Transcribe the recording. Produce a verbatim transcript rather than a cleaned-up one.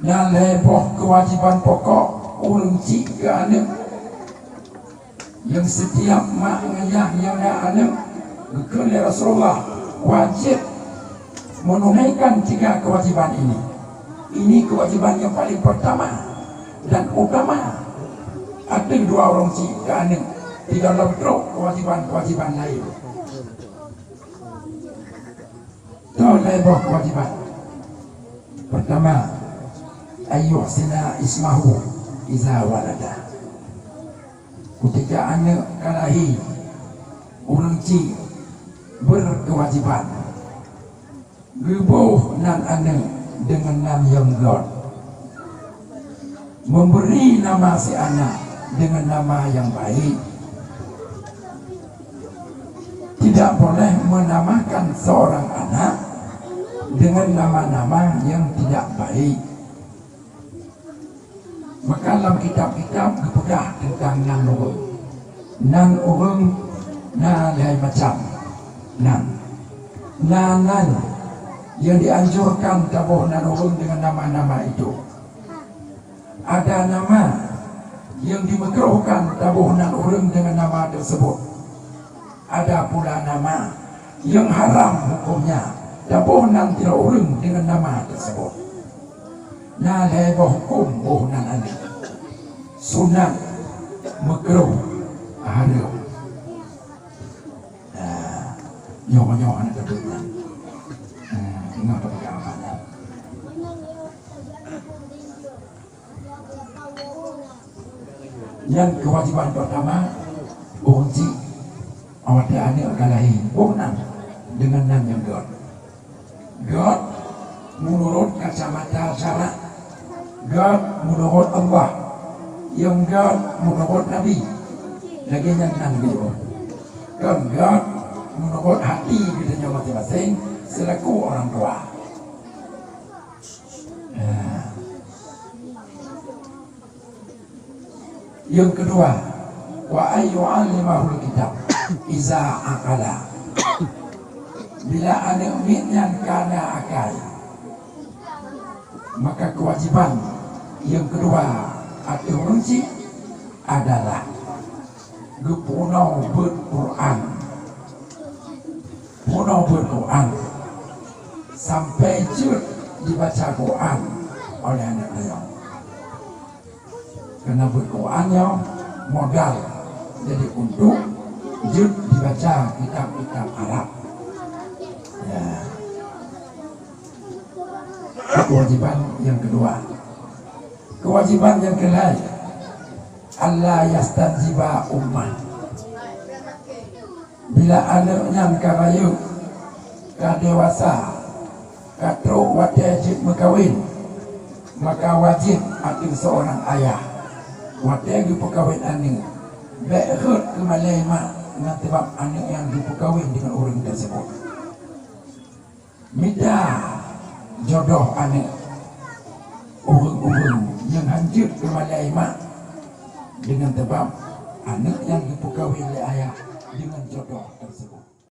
Na lhée boh keuwajéban pokok ureuëng chik keu aneuëk. Nyang sitiab mak ngon ayah nyang na aneuëk, geukheun lé Rasulullah, wajéb menunaikan tiga kewajiban ini. Ini kewajiban yang paling pertama dan utama ateueh dua ureuëng chik keu aneuëk, di dalam trok kewajiban-kewajiban lain. Toh lhée boh kewajiban. Pertama, ayyuhsina ismahu iza walada. Kutika aneuëk ka lahé, ureuëng chik berkewajiban geuboh nan aneuëk deungon nan nyang gét. Memberi nama si anak dengan nama yang baik. Tidak boleh menamakan seorang anak dengan nama-nama yang tidak baik. Maka lam kitab-kitab geupeugah teuntang nan ureuëng. Nan ureuëng na lhée macam. Nan. Na nan yang dianjurkan taboh nan ureuëng dengan nama-nama itu. Ada nama yang dimakruhkan taboh nan ureuëng dengan nama tersebut. Ada pula nama yang haram hukumnya taboh nan sidroe ureuëng dengan nama tersebut. Na lhée boh hukum boh nan aneuëk. Sunat, makruh, haram. Nah, nyoe-nyoe hana teupeue nyan. Nah, ingat pada amanah. Nyang kewajiban pertama, ureuëng chik awak aneuëk ka lahé, boh nan deungon nan nyang gét. Gét menurut kacamata syarak, gét menurut Allah, nyang gét menurut Nabi. Lagée nyan nan gét. Kon gét menurut hati geutanyoe maséng-maséng selaku orang tua. Nah. Yang kedua, wa ayyu'allimahul kitab iza aqala. Bila aneuëk miet nyan ka na akai, maka kewajiban yang kedua ateueh ureuëng chik adalah geupeurunoe beuet Quran. Peurunoe beuet Quran sampai jeuet dibaca Quran oleh aneuëk nyoe. Karena beuet Quran nyoe modal jadi untuk jeuet dibaca kitab-kitab Arab. Ya. Kewajiban yang kedua. Kewajiban yang kelai, alla yastanjiba ummah. Bila aneuëk nyan ka rayeuk, ka dewasa, ka trok watée jeuet meukawen, maka wajéb ateueh seurang ayah watée geupeukawen aneuëk, bék rhot keu malée mak ngon sabab aneuëk nyang geupeukawen deungon ureuëng teuseubot. Mita jodoh aneuëk ureuëng-ureuëng nyang hanjeuet keu malée mak deungon sabab aneuëk nyang geupeukawen lé ayah deungon jodoh teuseubot.